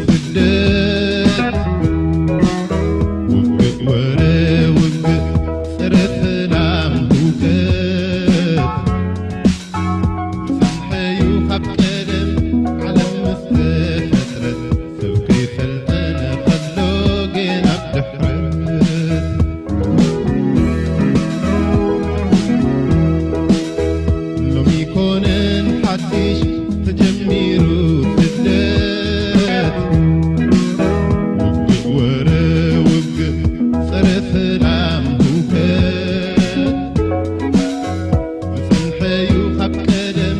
ስደት ውግእ ወረ ውግእ ጸረ ሰላም ህውከት ዝጸንሐዩ ካብ ቀደም ዓለም ምስ ተፈጥረት ሰብ ከይሰልጠነ ከሎ ግን ኣብ ድሕረት ሎሚ ኮነን ሓድሽ ተጀሚሩ ስደት ውግእ ወረ ውግእ ጸረ ሰላም ህውከት ዝጸንሐዩ ካብ ቀደም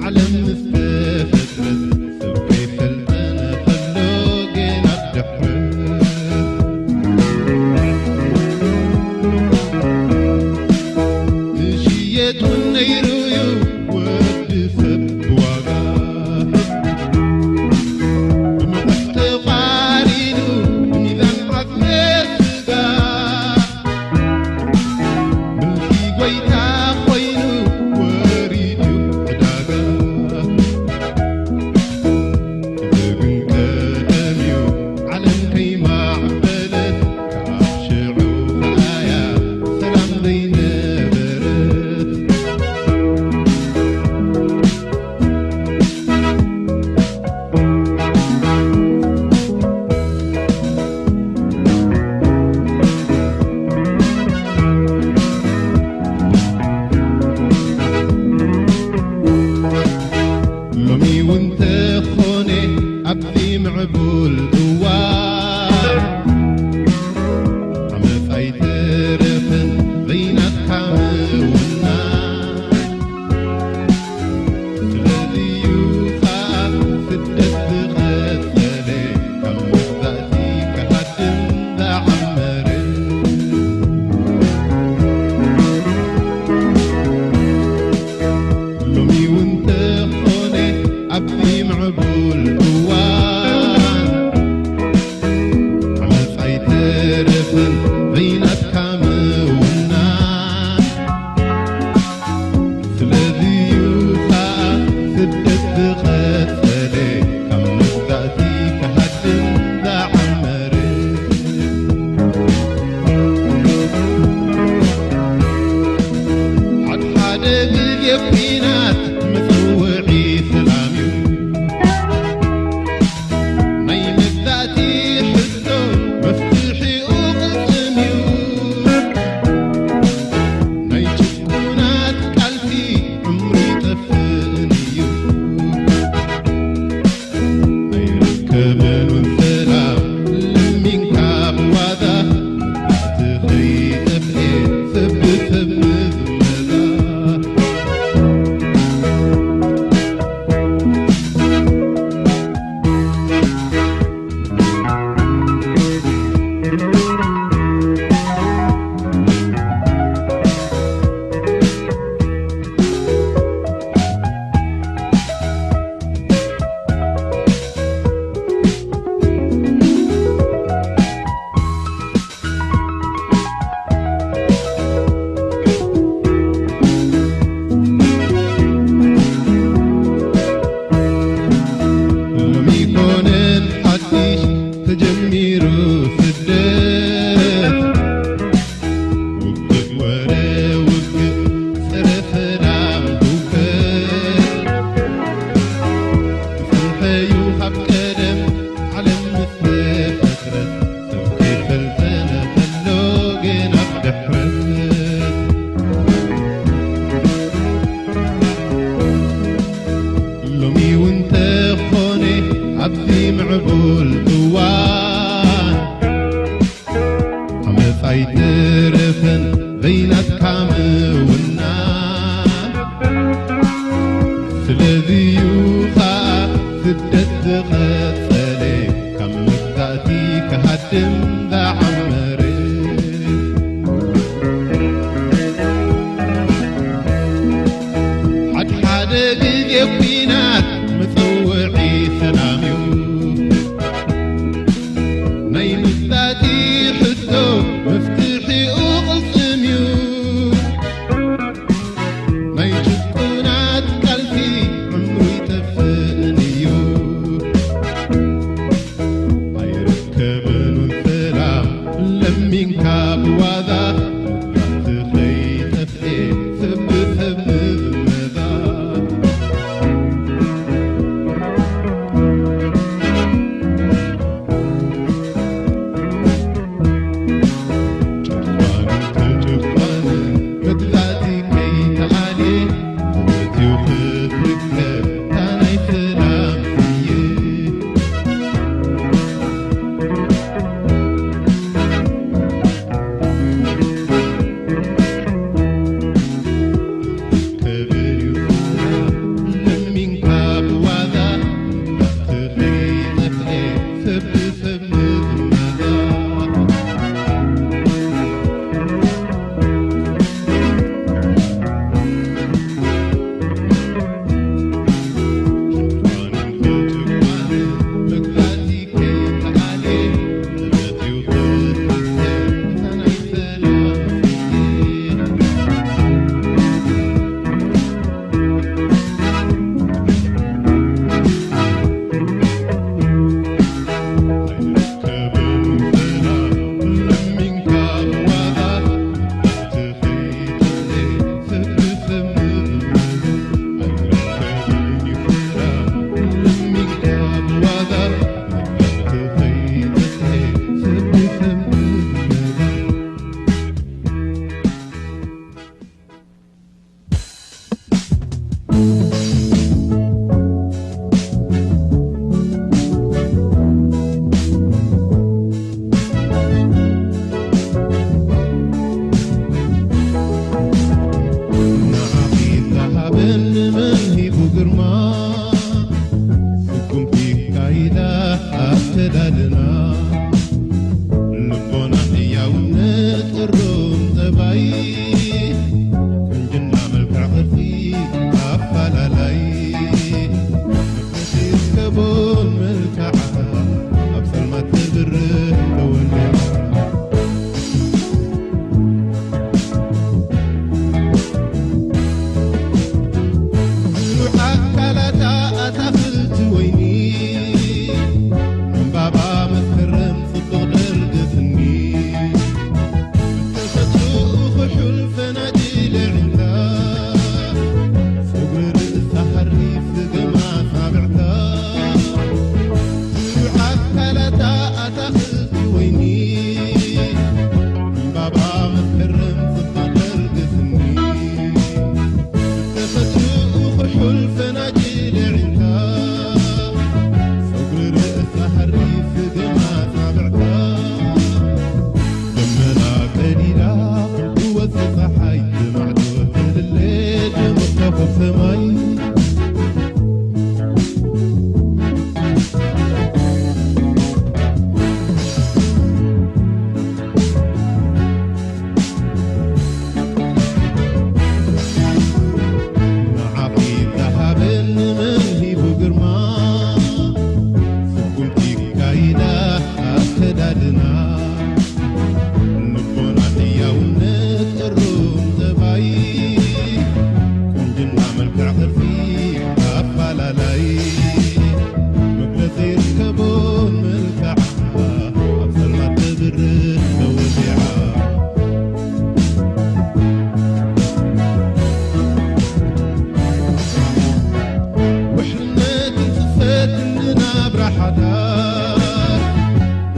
ዓለም ምስ ተፈጥረት ሰብ ከይሰልጠነ ከሎ ግን ኣብ ድሕረት ዝሽየጥ እውን ነይሩ እዩ ወዲ ሰብ ብዋጋ ብመቑሕ ተቓሪኑ ብሚዛን ዓጽመ ስጋ ምልኪ ጎይታ ኮይኑ ወሪዱ ዕዳጋ። እዚ ግን ቀደም እዩ ዓለም ከይማዕበለት ካብ ሽዑ ከኣያ ሰላም ዘይነበረት። ሎሚ እውን ተኾነ ኣብዚ ምዕቡል እዋን ዓመፅ ኣይተረፈን ዘይናትካ ምውናን። ስለዚዩ ኸኣ ስደት ዝቐጸለ ካብ መግዛእቲ ክሃድም ዝዓመረ። ሎሚ እውን ተኾነ ኣብዚ ምዕቡል እዋን ዓመፅ ኣይተረፈን ዘይናትካ ምውናን። ስለዚዩ ኸኣ ስደት ዝቐጸለ ካብ መግዛእቲ ክሃድም ዝዓመረ። ሓድሓደ ግዜ ኲናት መጸውዒ ሰላም እዩ። ናይ መግዛእቲ ሕቶ መፍትሒኡ ቅልጽም እዩ። ናይ ጭቁናት ቃልሲ ዕምሩ ይጠፍእን እዩ። ኣይርከብን እውን ሰላም ለሚንካ ብዋዛ እቲ ከይጠፍኤ ሰብ ብሰብ ምዝመዛ። ሎሚ ኮነን ሓድሽ ተጀሚሩ ስደት ውግእ ወረ ውግእ ጸረ ሰላም ህውከት ዝጸንሐዩ ካብ ቀደም ዓለም ምስ ተፈጥረት ሰብ ከይሰልጠነ ከሎ ግን ኣብ ድሕረት። ሎሚ እውን ተኾነ ኣብዚ ምዕቡል እዋን ዓመፅ ኣይተረፈን ዘይናትካ ምውናን። ስለዚዩ ኸኣ ስደት ዝቐጸለ ካብ መግዛእቲ ክሃድም ዝዓመረ። ሓድሓደ ግዜ ኲናት መጸውዒ ሰላም እዩ። ናይ መግዛእቲ ሕቶ መፍትሒኡ ቅልጽም እዩ። ናይ ጭቁናት ቃልሲ ዕምሩ ይጠፍእን እዩ።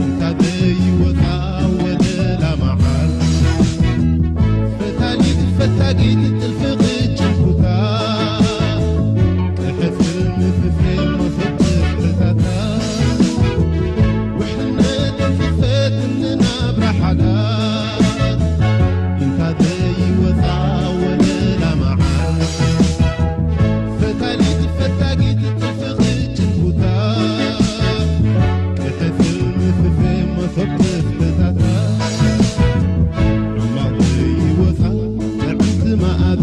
እንታ ዘይወፃ ወለላ መዓር ፈታሊት ፈታጊት ጥልፊ ቅጭን ኩታ ቅሕፍር ምፍፍር መሶብ ፍርታታ ውሕልነት ጽፈት እንናብራ ሓዳር እንታ ዘይወፃ ወለላ መዓር ፈታሊት ፈታጊት ጥልፊ ቅጭን ኩታ ቅሕፍር ምፍፍር መሶብ ፍርታታ ሕማቕ ዘይወፃ ጥዕምቲ መኣዛ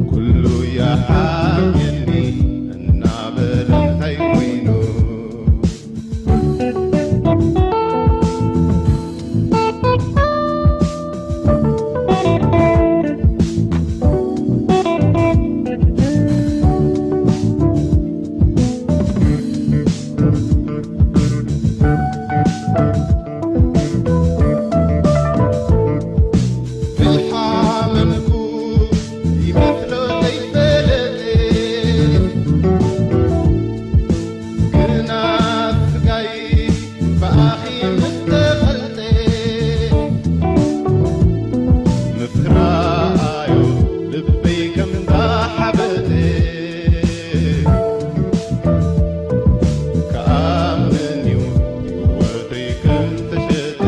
ኩሉ ይሓምየኒ እናበለ እንታይ ኮይኑ? ዝሓመምኩ ይመስሎ ዘይፈለጠ፣ ግና ስጋይ ብኣኺ ምስ ተፈልጠ፣ ምፍራዩ ልበይ ከም ዛሓበጠ፣ ክኣምን እዩ ህይወተይ ከም ተሸጠ።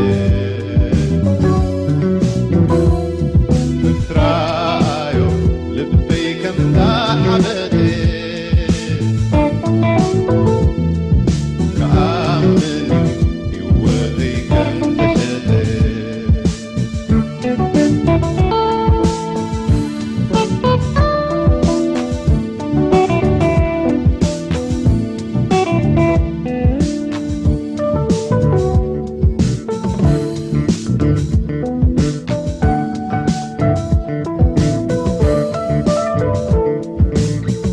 ምፍራዩ ልበይ ከም ዛሓበጠ፣ ክኣምን እዩ ህይወተይ ከም ተሸጠ።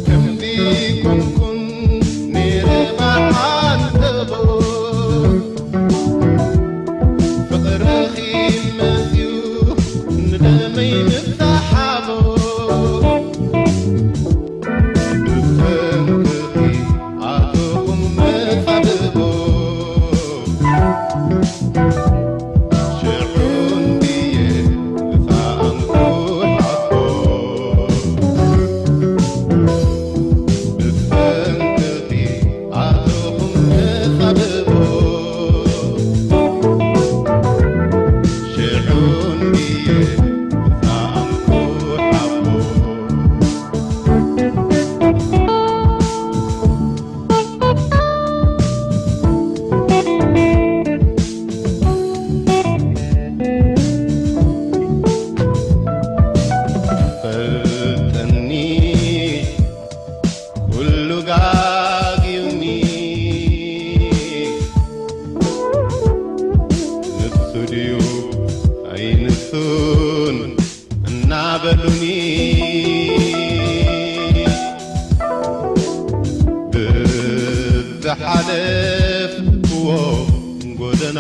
ከምዚ ኮንኩን ነይረ መዓንተቦ፣ ፍቕርኺ መፅዩ ንደመይ ምሳሓቦ፣ ብሰንክኺ ኣተኹ መሳብቦ። ሽዑ እንድየ ዝሰኣንኩ ሓቦ፣ ብሰንክኺ ኣተኹ መሳብቦ። ሽዑ እንድየ ዝሰኣንኩ ሓቦ። ፈልጠኒ ኩሉ ጋግዩኒ፣ ንሱ ድዩ ኣይንሱን እናበሉኒ፣ ብዝሓለፍክዎ ጎደና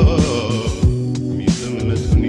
ተገምጢሎም ይጥምቱኒ።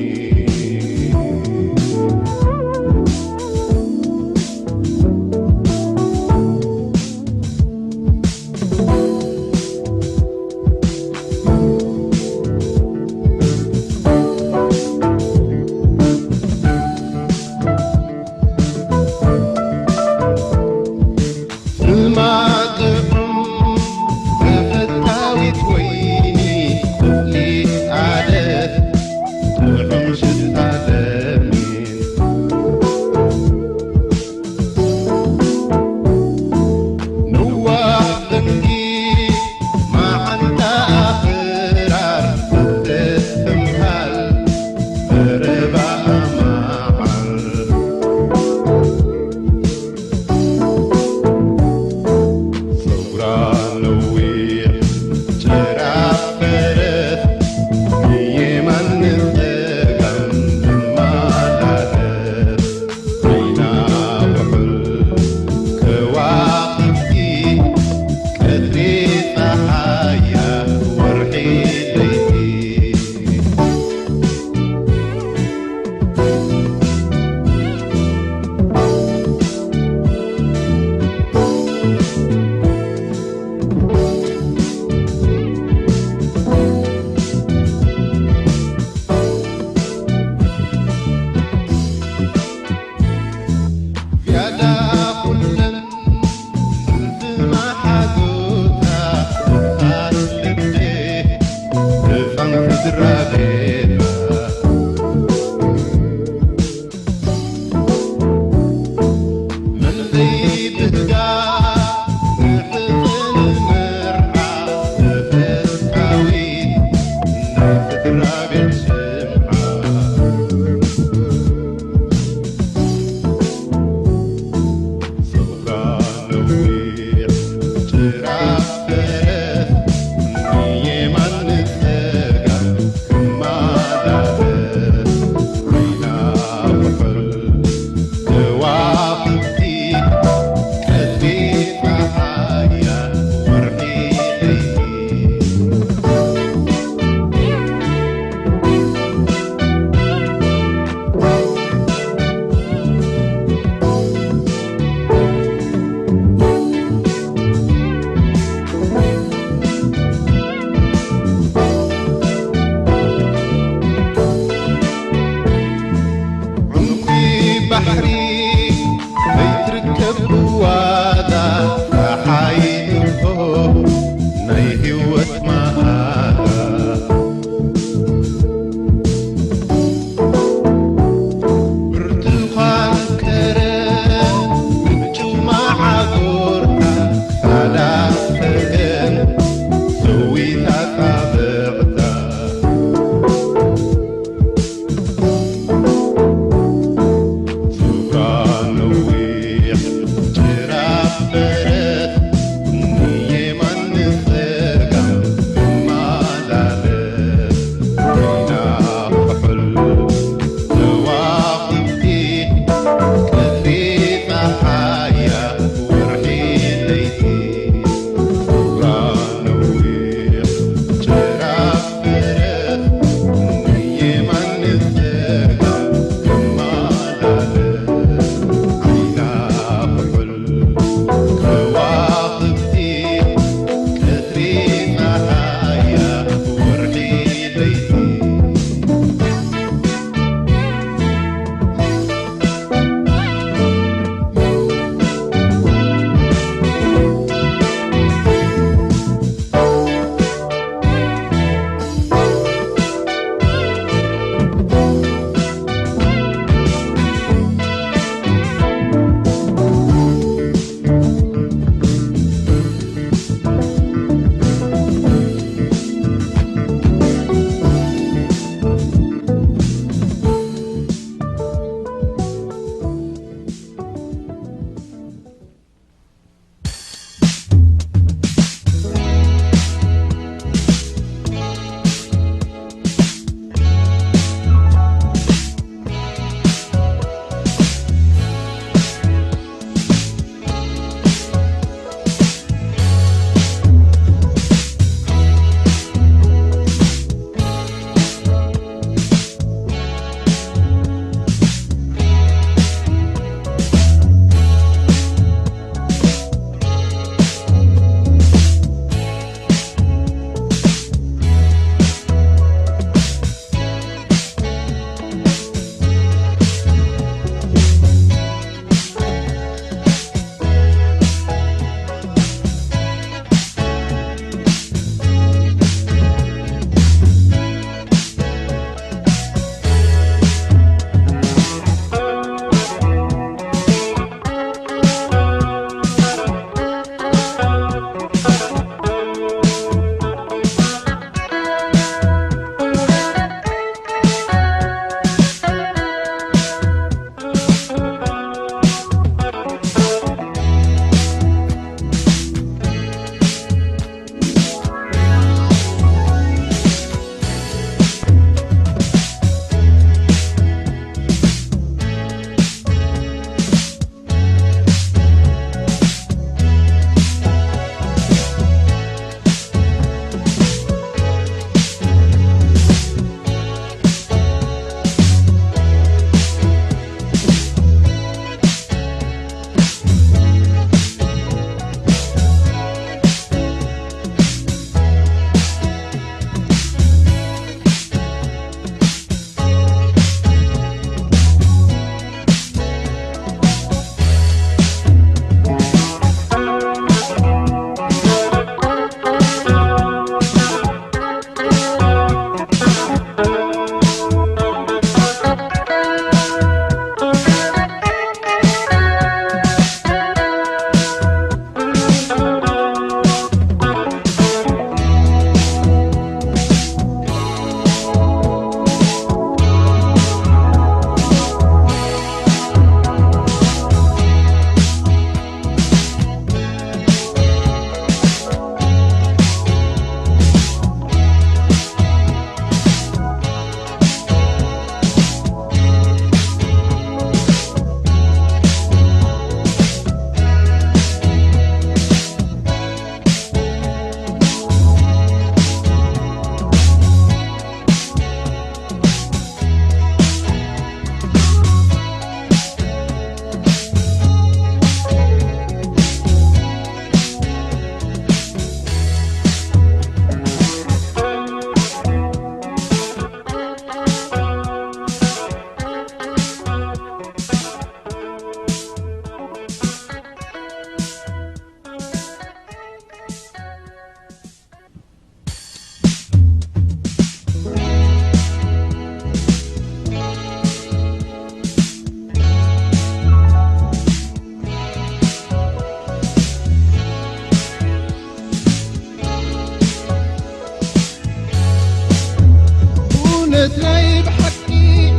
እትናይ ብሓቂ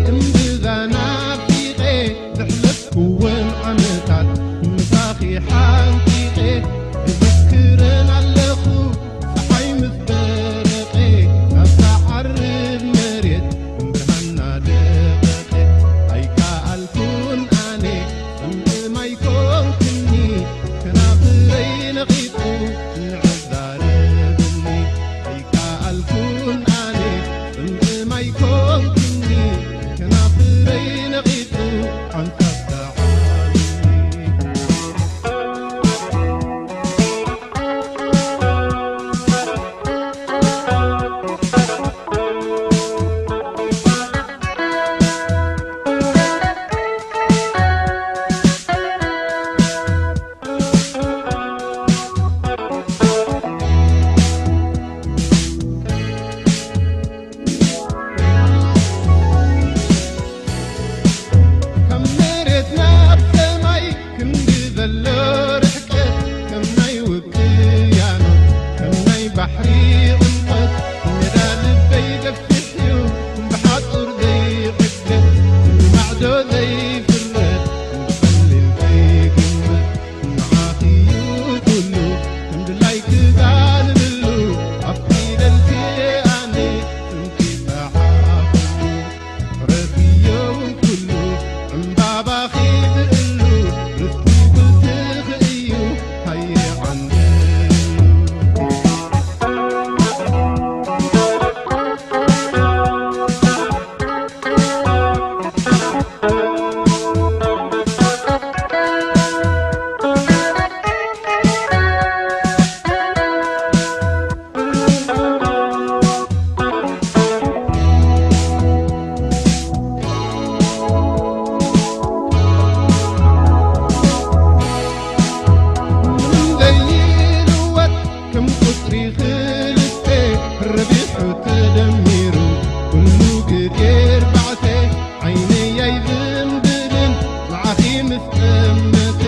እምብዛ ናፊቐ፣ ዘሕለፍኩወን ዓመታት ምሳኺ ሓንቂቐ፣ እዝክረን ኣለኹ ጸሓይ ምስ በረቐ፣ ናብታ ዓርብ መሬት ብርሃና ደቐቐ። ኣይከኣልኩን ኣነ ጽምእም ኣይኮንኩኒ፣ ከናፍረይ ነቒጹ ንዕዛረብኒ። ኣይከኣልኩን ኣነ ጽምእም ኣይኮንኩኒ፣ ከናፍረይ ነቒጹ ሓንሳብ ሰዓብኒ። ካብ መሬት ናብ ሰማይ ክንዲ ዘሎ ርሕቀት፣ ከም ናይ ውቅያኖስ፣ ከም ናይ ባሕሪ ዕምቆት፣ ሜዳ ልበይ ገፊሕ እዩ ብሓጹር ዘይዕገት፣ ብማዕዶ ዘይፍረድ ብቐሊል ዘይግመት። ንዓኺ እዩ ኩሉ ከም ድላይኪ ጋልብሉ፣ ኣብ ፊደልኪ ኣነ ስምኪ ጸሓፍሉ። ረፊዮ እውን ኩሉ ዕምባባኺ ዝእሉ፣ ርስቲ ጉልትኺ እዩ ሃየ ዓንድሉ። ምንም ዘይልወጥ ከም ቁጽሪ ክልተ፣ ረቢሑ ተደሚሩ ኩሉ ግዲ ኣርባዕተ። ዓይነይ ኣይዝንብልን ንዓኺ ምስ ጠመተ፣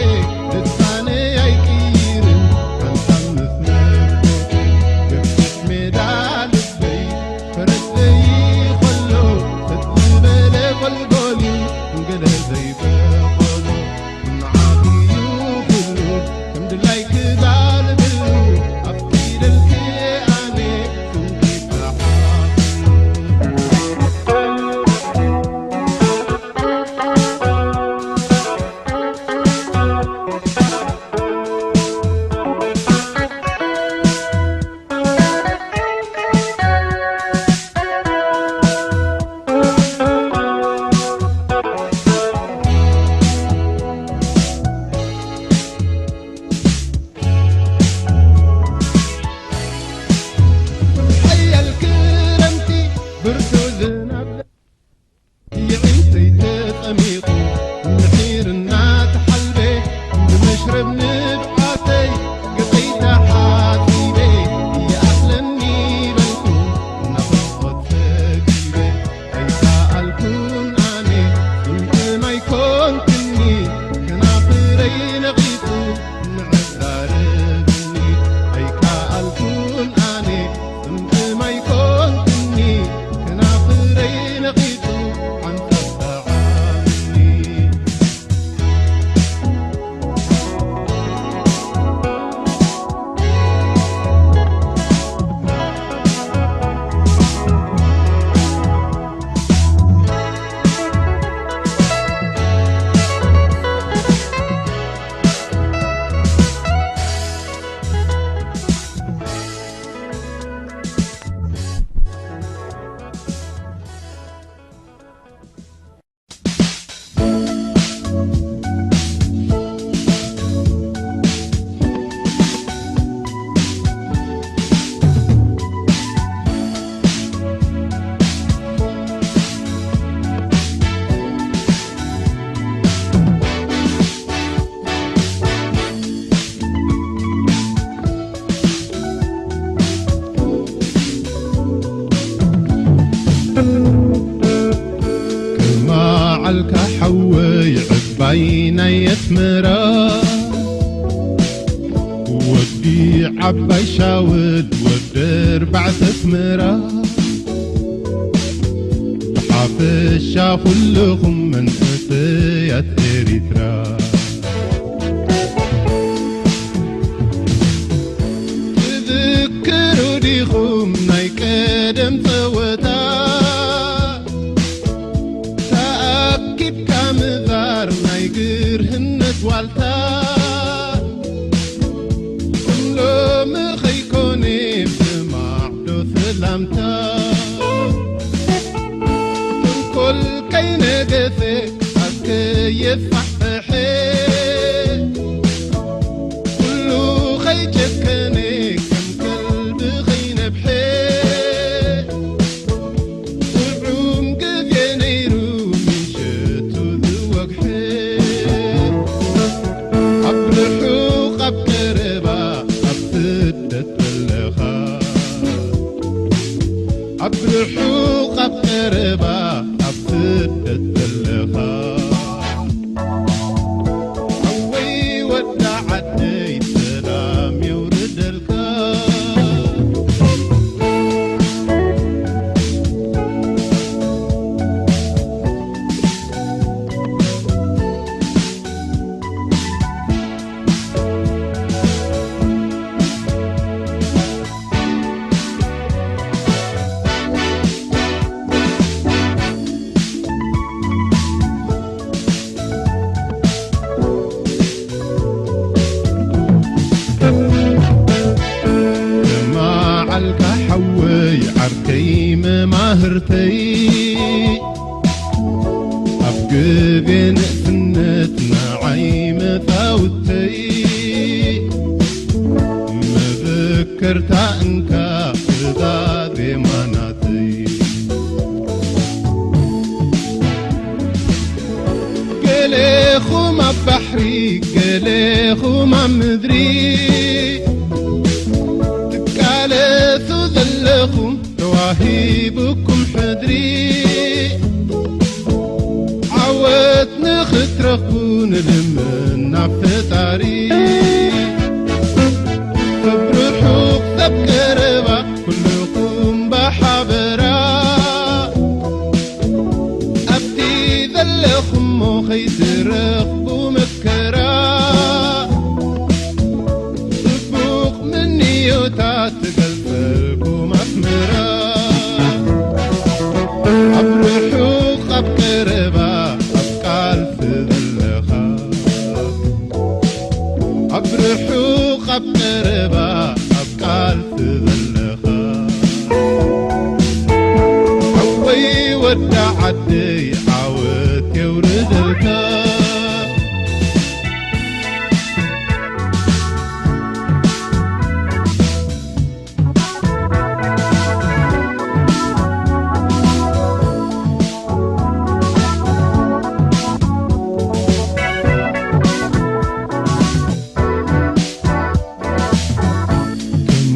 ልሳነይ ኣይቅይርን ሓንሳብ ምስ መፍተተ። ገፊሕ ሜዳ ልበይ ፈረስ ዘይኸሎ፣ ሰጥ ዝበለ ጎልጎል እዩ ገለ ዘይበቆሎ። ንዓኺ እዩ ኩሉ ከም ድላይኪ ጋልብሉ፣ ኣብ ፊደልኪ ኣነ ስምኪ ጸሓፍሉ። ሓያል ክረምቲ ብርቱዕ ዝናብ የዒንተይ ተጠሚቑ፣ ምሒር እናተሓልበ፣ ብመሽረብ ንብዓተይ ገጸይ ተሓጺበ፣ ይኣኽለኒ በልኩ ናፍቖት ሰጊበ። ኣይከኣልኩን ኣነ፣ ጽምእም ኣይኮንክኒ፣ ከናፍረይ ነቒጹ ንዕዛረብኒ። ኣይከኣልኩን ኣነ፣ ጽምእም ኣይኮንኩኒ፣ ከናፍረይ ነቒጹ ሓንሳብ ሰዓብኒ። ከማዓልካ ሓወይ ዕባይ ናይ ኣስመራ፣ ወዲ ዓባይ ሻውል ወዲ ኣርባዕተ ኣስመራ። ሓፈሻ ኩልኹም መንእሰያት ኤሪትራ፣ ትዝክሩ ዲኹም ናይ ቀደም ጸወታ? ተኣኪብካ ምዛር ናይ ግርህነት ዋልታ፣ ከም ሎሚ ኸይኮነ ብማዕዶ ሰላምታ። ተንኮል ከይነገሰ፣ ኣብ ከየፋሕፈሐ፣ ኩሉ ኸይጨከነ፣ ከም ከልቢ ኸይነብሐ፣ ጥዑም ግዜ ነይሩ ምሸቱ ዝወግሐ። ኣብ ርሑቕ ኣብ ቀረባ፣ ኣብ ስደት ዘለኻ፣ ኣብ ርሑቕ ኣብ ቀረባ፣ ኣብ ስደት ዘለኻ፣ ሓወይ ወዲ ዓደይ ሰላም የውርደልካ። መዓልካ ሓወይ ዓርከይ መማህርተይ፣ ኣብ ግዜ ንእስነት ንዓይ መጻውተይ፣ መዘከርታ እንካ እዛ ዜማ ናተይ። ገሌኹም ኣብ ባሕሪ፣ ገሌኹም ኣብ ምድሪ፣ ትቃለሱ ዘለኹም ተዋሂቡኩም ሕድሪ፣ ዓወት ንኽትረኽቡ ንልምን ናብ ፈጣሪ። ሰብ ርሑቕ ሰብ ቀረባ፣ ኩልኹም ብሓበራ፣ ኣብቲ ዘለኹሞ ኸይትረኽቡ መከራ፣ ጽቡቕ ምንዮታት ትገልጸልኩም ኣስመራ። ኣብ ርሑቕ ኣብ ቀረባ፣ ኣብ ቃልሲ ዘለኻ፣ ኣብ ርሑቕ ኣብ ቀረባ፣ ኣብ ቃልሲ ዘለኻ፣ ሓወይ ወዲ ዓደይ ዓወት የውርደልካ።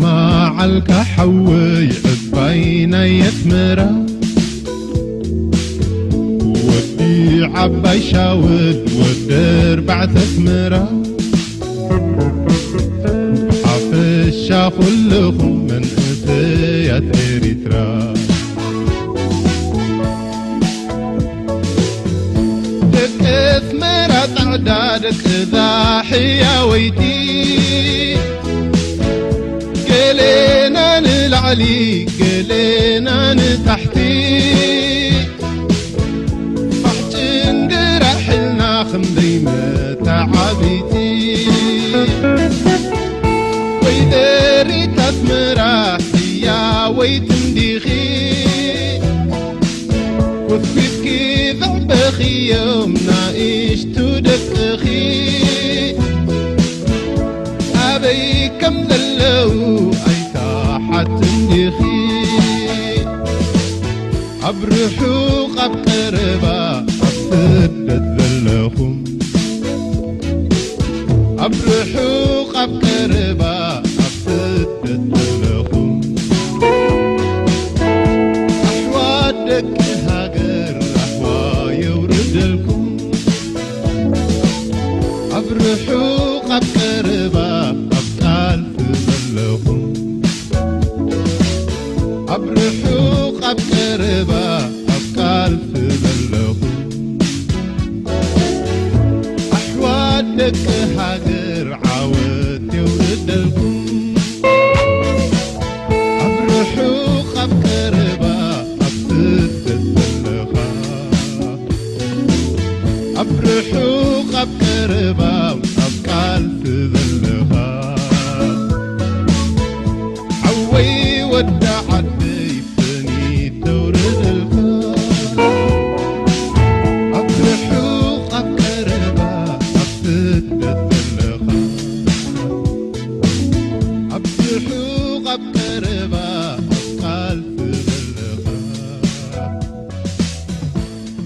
መዓልካ ሓወይ ዕባይ ናይ ኣስመራ፣ ወዲ ዓባይ ሻውል ወዲ ኣርባዕተ ኣስመራ፣ ሓፈሻ ኩልኹም መንእሰያት ኤሪትራ። ደቂ ኣስመራ ጻዕዳ፣ ደቂ እዛ ሕያወይቲ፣ ገሌና ንላዕሊ፣ ገሌና ንታሕቲ፣ ፋሕ ጭንግራሕ ኢልና ክንደይ መተዓብይቲ። ወይዘሪት ኣስመራ ሕያወይቲ እንዲኺ፣ ኮስኲስኪ ዘዕበኽዮም ናእሽቱ ደቅኺ፣ ኣበይ ከም ዘለዉ ኣይተሓትን ዲኺ? ኣብ ርሑቕ ኣብ ቀረባ፣ ኣብ ስደት ዘለኹም፣ ኣብ ርሑቕ ኣብ ቀረባ፣ ኣብ ስደት ዘለኹም፣ ኣሕዋት ደቂ ሃገር ራህዋ የውርደልኩም። ኣብ ርሑቕ ኣብ ቀረባ፣ ኣብ ቃልሲ ዘለኹም፣ ኣብ ርሑቕ ኣብ ቀረባ፣ ኣብ ቃልሲ ደቂ ሃገር ዓወት የውርደልኩም። ኣብ ርሑቕ ኣብ ቀረባ ኣብ ስደት ዘለኻ፣ ኣብ ርሑቕ ኣብ ቀረባ ኣብ ቃልሲ ዘለኻ፣ ሓወይ ወዲ ዓደይ ሰኒት ተውርደልካ። ኣብ ርሑቕ ኣብ ቀረባ ኣብ ስደት ዘለኻ፣ ኣብ ርሑቕ ኣብ ቀረባ ኣብ ቃልሲ ዘለኻ፣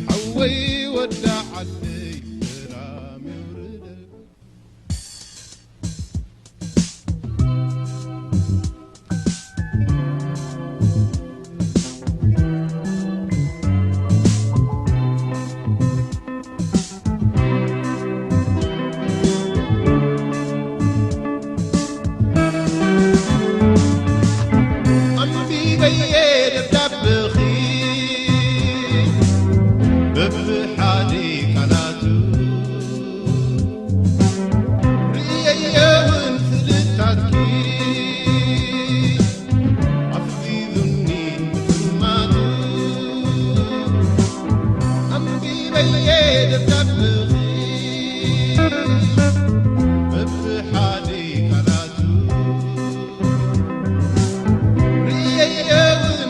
ሓወይ ወዲ ዓደይ ሰላም የውርደልካ። ኣንቢበየ ደብዳቤኺ በብሓደ ቃላቱ፣ ርእየዮ እውን ስእልታትኪ ኣፍዚዙኒ ምስማቱ። ኣንቢበየ ደብዳቤኺ በብሓደ ቃላቱ፣ ርእየዮ እውን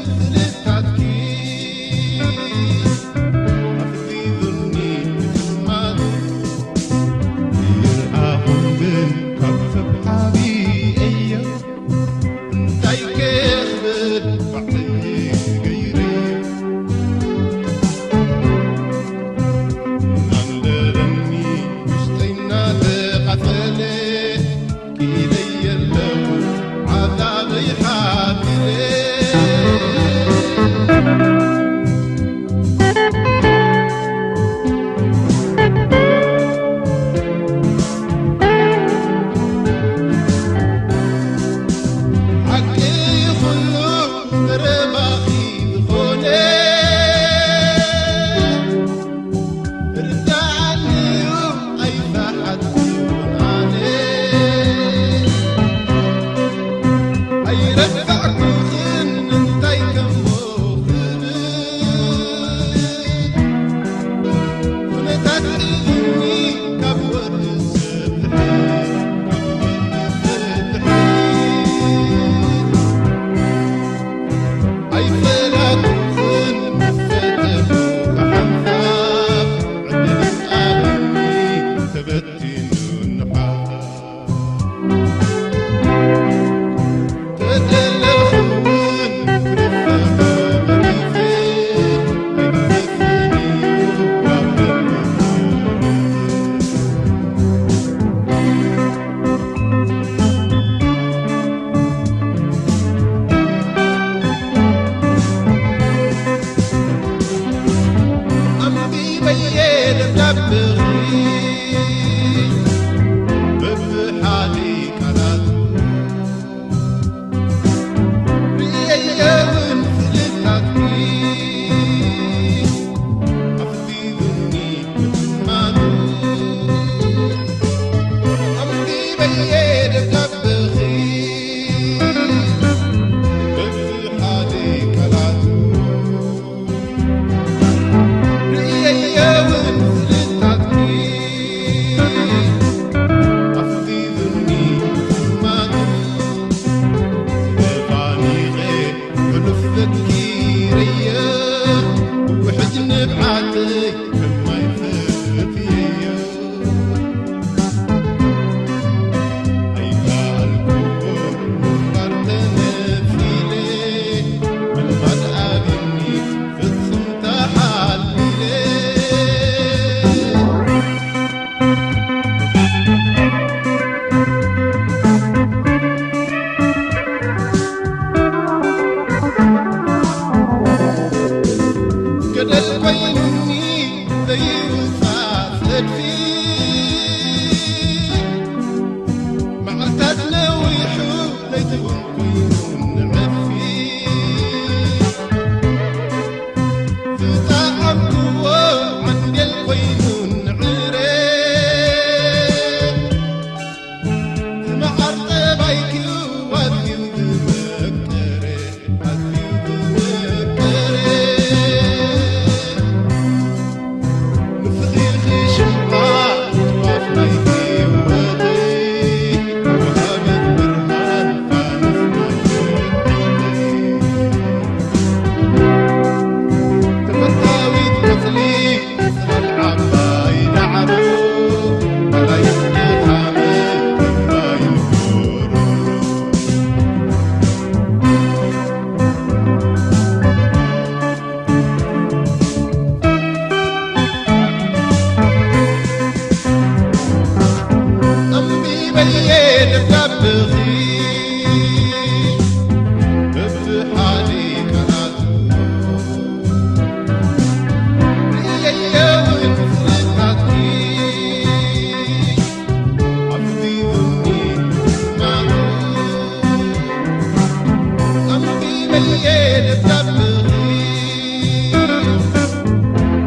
ደብዳብኺ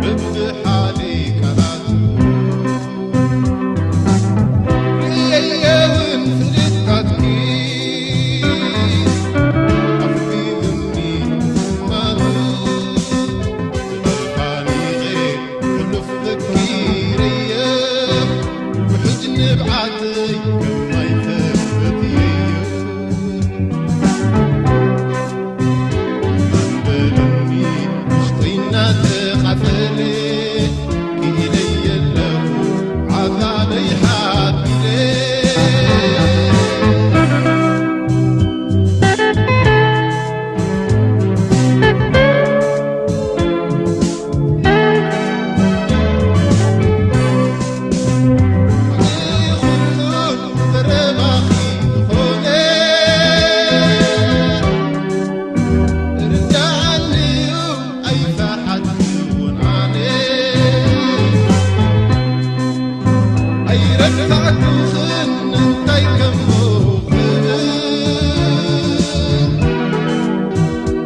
ብብሓደ ቃላቱ ርእየዮ እውን ስእልታትኪ ኣፍሪሁኒ ምስማቱ። ዝደፋኒቐ ሕሉፍ ዘኪረየ ውሕጅ ንብዓተይ ከማይ ተፈትየዮ። በለኒ ውሽጠይ እናተቓጸለ፣ ክኢለየ ኣለኹ ዓዛበይ ሓቢለ።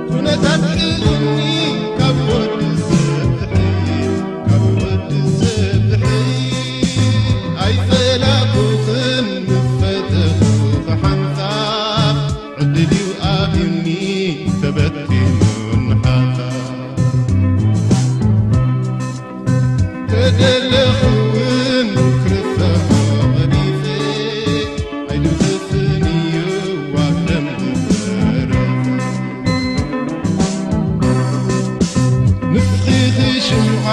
ኩነታት ሒዙኒ ካብ ወዲ ሰብ ዝሕይል፣ ካብ ወዲ ሰብ ዝሕይል ኣይጸላእኩኽን ምስ ፈተኹኺ ሓንሳብ። ዕድል እዩ ኣብዩኒ ተበቲኑ ንሓንሳብ። ተደለኹ እውን ክርስዖ መሪጸ ኣይድምስስን እዩ ኣብ ደም ዝፈረሰ። ንስኺ ሽምዓ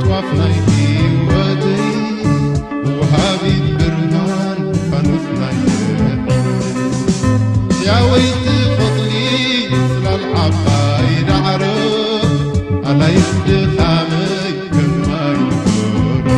ጧፍ ናይ ህይወተይ፣ ወሃቢት ብርሃን ፋኑስ ናይ ሕይወተይ። ሕያወይቲ ፈቕሊ ጽላል ዓባይ ዳዕሮ፣ ኣላይት ድኻመይ ከማይ ጎሮ።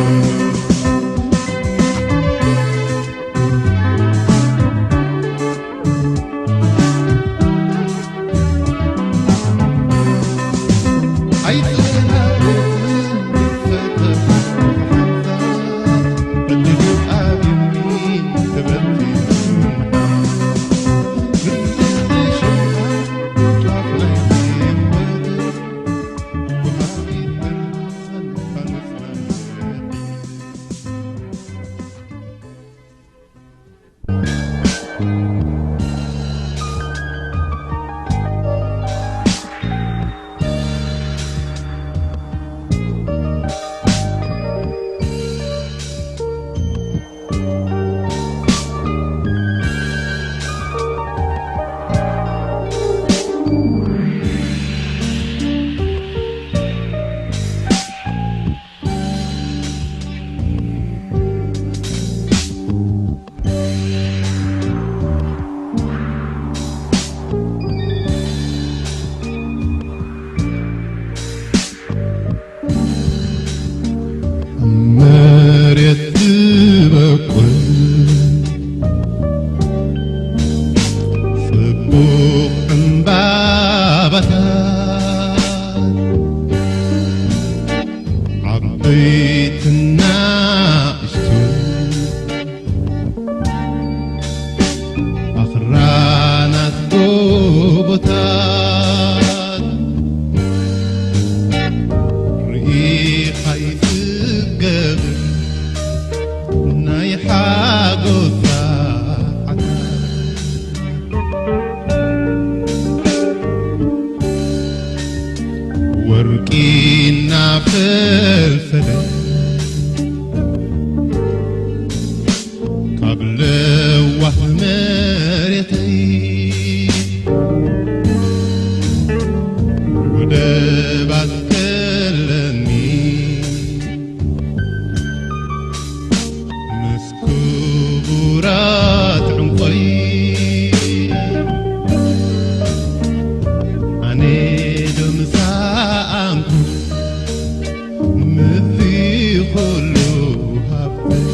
መሬት ዝበቁል ጽቡቕ ዕምባባታት ዓበይትና እሽቱ ኣኽራናት ጎቦታት ርኢኻ ይጽገብ ናይ ሓጎስ ሰዓታት። ወርቂ እናፈልፈለ ካብ ለዋህ መሬተይ ወደባት ከለኒ ምስ ክቡራት ዕንቆይ ኣነ ዶ ምሰኣንኩ ምስዚ ኩሉ ሃብተይ።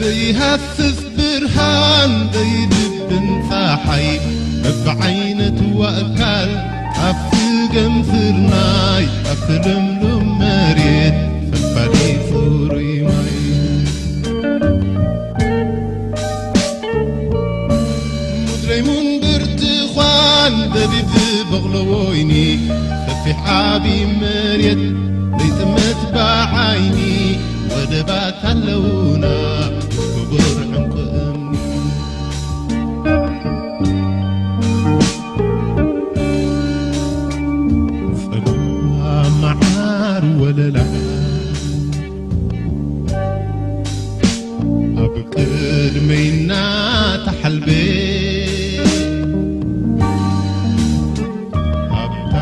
ዘይሃስስ ብርሃን ዘይድብን ጸሓይ በብዓይነቱ ኣእካል ኣብቲ ገምስርናይ ኣብቲ ልምሉም መሬት ፈልፋሊ ጽሩይ ማይ። ጸቢብ ዝበቕሎ ወይኒ፣ ሰፊሕ ዓቢ መሬት ዘይጥምት ብዓይኒ፣ ወደባት ኣለዉና ክቡር ዕንቁ እምኒ። ጸባ መዓር ወለላ ኣብ ቅድመይ እናተሓልበ፣ ሃብታም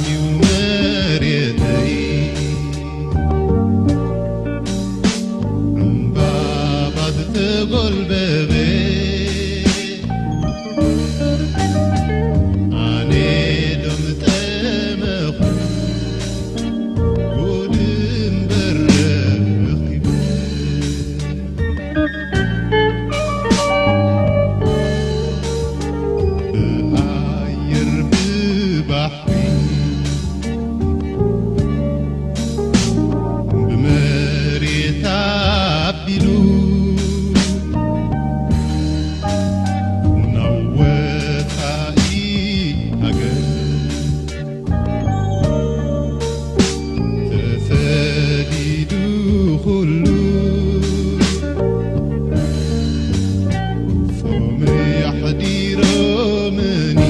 እዩ መሬተይ፣ ዕምባባ ዝተጎልበበ። ኣነ ዶ ምጠመኹ ጉድ እምበር ረኺበ። ብኣየር ብባሕሪ ብመሬት ኣቢሉ ናብ ወጻኢ ሃገር ተሰዲዱ ኩሉ ጾም የሕዲሮምኒ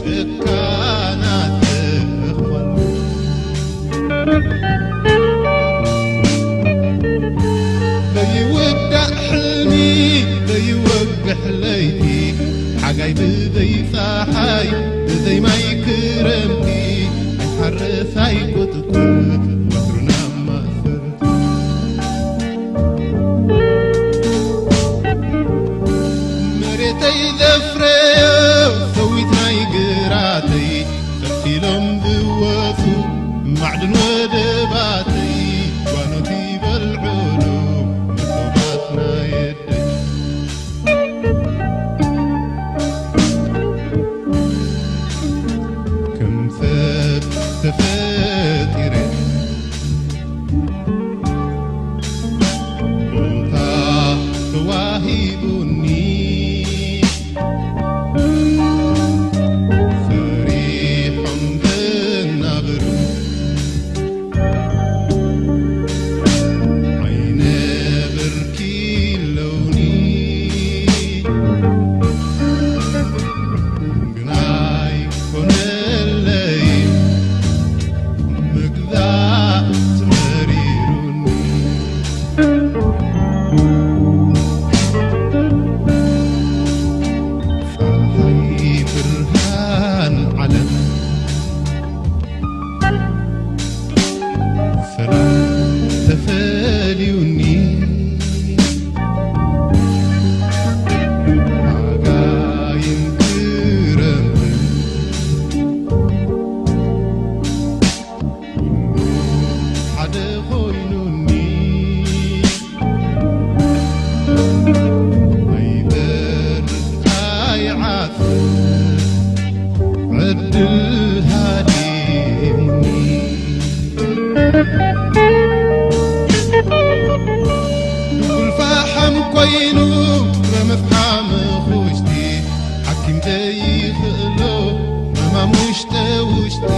ጭካናት ተኽፋሉ። ዘይውዳእ ሕልሚ ዘይወግሕ ለይቲ ሓጋይ ብዘይ ጸሓይ ብዘይ ማይ ክረምቲ ኣይትሓርስ ኣይቁጥጥር ወትሩ ናብ ማእሰርቲ። መሬተይ ዘፍረዮ ሰዊት ናይ ግራተይ ቀቲሎም ዝወፁ ማዕድን ወደባተይ ጓኖት ይበልዑሉ መሶባት ናይ ኣደይ። ከም ሰብ ተፈጢረ ቦታ ተዋሂቡኒ ፈሪሖም ዝናብሩ ዓይነ ብርኪ ኣለውኒ። ግን ኣይኮነለይ ምግዛእ መሪሩኒ። ጸሓይ ብርሃን ዓለም ሰላም ተፈልዩኒ። ሓጋይን ክረምትን ሓደ ኮይኑኒ። ኣይበርድ ኣይዓጽ ዕድል ሃዲሙኒ። ድጉል ፈሓም ኮይኑ ረመት ሓመኹ ውሽጢ ሓኪም ዘይኽእሎ ሕማም ውሽጠ ውሽጢ